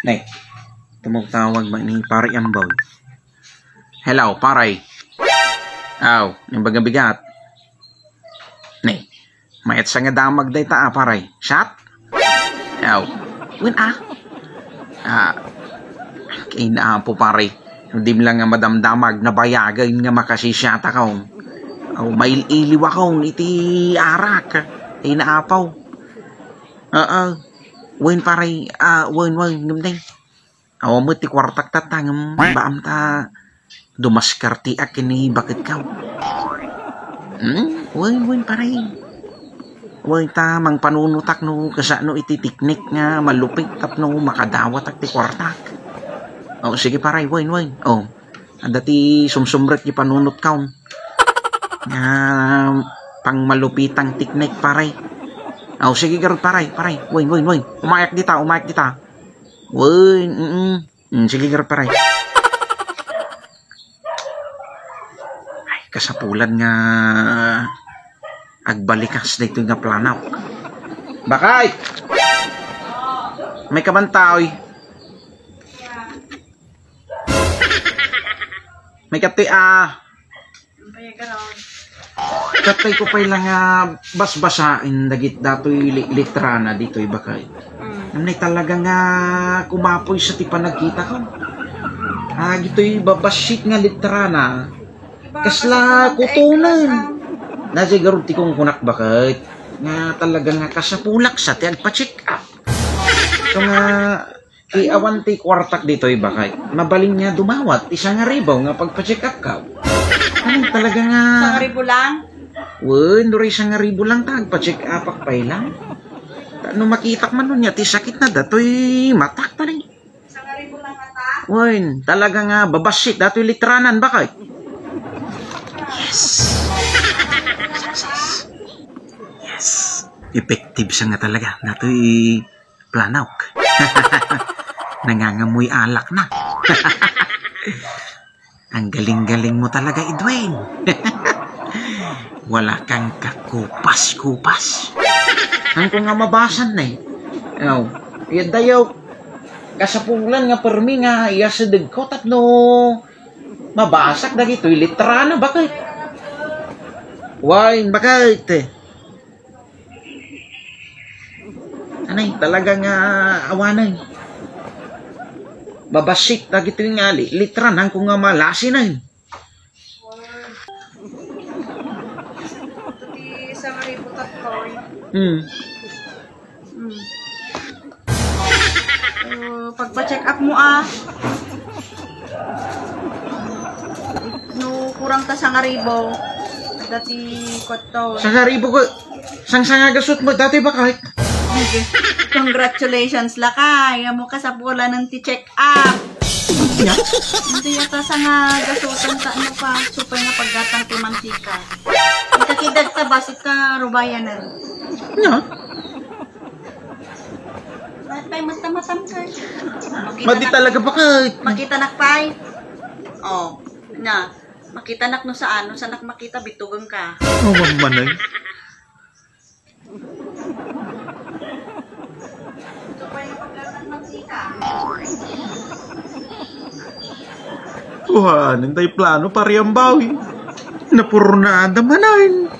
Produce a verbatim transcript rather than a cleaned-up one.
Ne, tumawtawag man ni Pare Ambaw. Hello, pare. Aw, nagbigat-bigat. Ne, mayat sa nga damag dayta, a, pare. Shot? Aw, wen, a. A, kinapo, pare. Di lang nga madamdamag, nabayagen nga makasisiatakon. Aw, mail-iliwakon iti arak. Kinapo. Oo. Wen, pare, a, wen, wen, ngem ne. Awan met ti kuartak tatta, ngem baam ta dumaskarteak ken ni baketko. Hmm? Wen, wen, pare. Wen, ta mangpanunotak no kasano iti teknik nga malupit tapno makadawatak ti kuartak. O, sige, pare, wen, wen. O, adda ti sumsumrek ti panunotko. Nga pangmalupitang teknik, pare. O, sige, garud, pare, pare. Wen, wen, wen. Umayak dita, umayak dita. Wen, mm. Mm, sige, garud, pare. Ay, kasapulan nga agbalikas daytoy nga plano. Bakay! May kamantaoy. May kati, a. Ang payag around. Katay ko pay lang nga basbasaen dagit datoy li-, litrana ditoy, bakay. Mm. Ngem talaga nga kumapoy sa ti panagkitak. A, ditoy babassit nga litrana. Iba, kasla kasla kutonen. Kasla. Na siguro ti kunkunak, bakay. Nga talaga nga kasapulak sa ti agpa-check up. So nga, ti awan ti kuartak ditoy, bakay. Mabalin nga dumawat ti sangaribu nga pagpa-check-upko. Ano talaga nga? Sangaribu lang? Wen, duri sangaribu lang ta agpa-check-upak pay lang. Ta no makitak man unya ti sakit na datoy matak, tani. Sangaribu lang ata? Wen, talaga nga babassit datoy litranan, bakay. Yes. Success. Yes. Effective sa nga talaga. Datoy Planok. Nangangamoy alak na. Ang galing-galing mo talaga, Edwin. Wala kang kakupas-kupas. Ang ko nga mabasan na eh. Aw, iya dayaw. Kasapulan nga permi nga iya sedeg ko tapno mabasak dagitoy litrana, bakit? Why, bakit? Anay, talaga nga awanen. Babassit dagitoy nga li-, litranan ko nga malasinen. Iti sangaribu tatlo. Hmm. Hmm. Uh, pagpa-check up mo, ah. No, kurang ta sangaribu. Dati kotto. Sangaribu ko. Sangsanga gasut mo dati, bakit? Congratulations, lakay. Amo ka sa bola ng ti check up. Ya? Hindi yata sanga gasutan ta, ano pa, supay nga paggatang ti mantika. Ikakidag ta, basit ka, rubayan na. Ya? Bakit pa'y mata-matam ka? Madi talaga, bakit? Makita nak pa'y? Oh, na. Makita nak no saan, no saan nak makita, bitugan ka. Oh, manay. Kuhanen tay plano, pariambawi. Napurnada manen.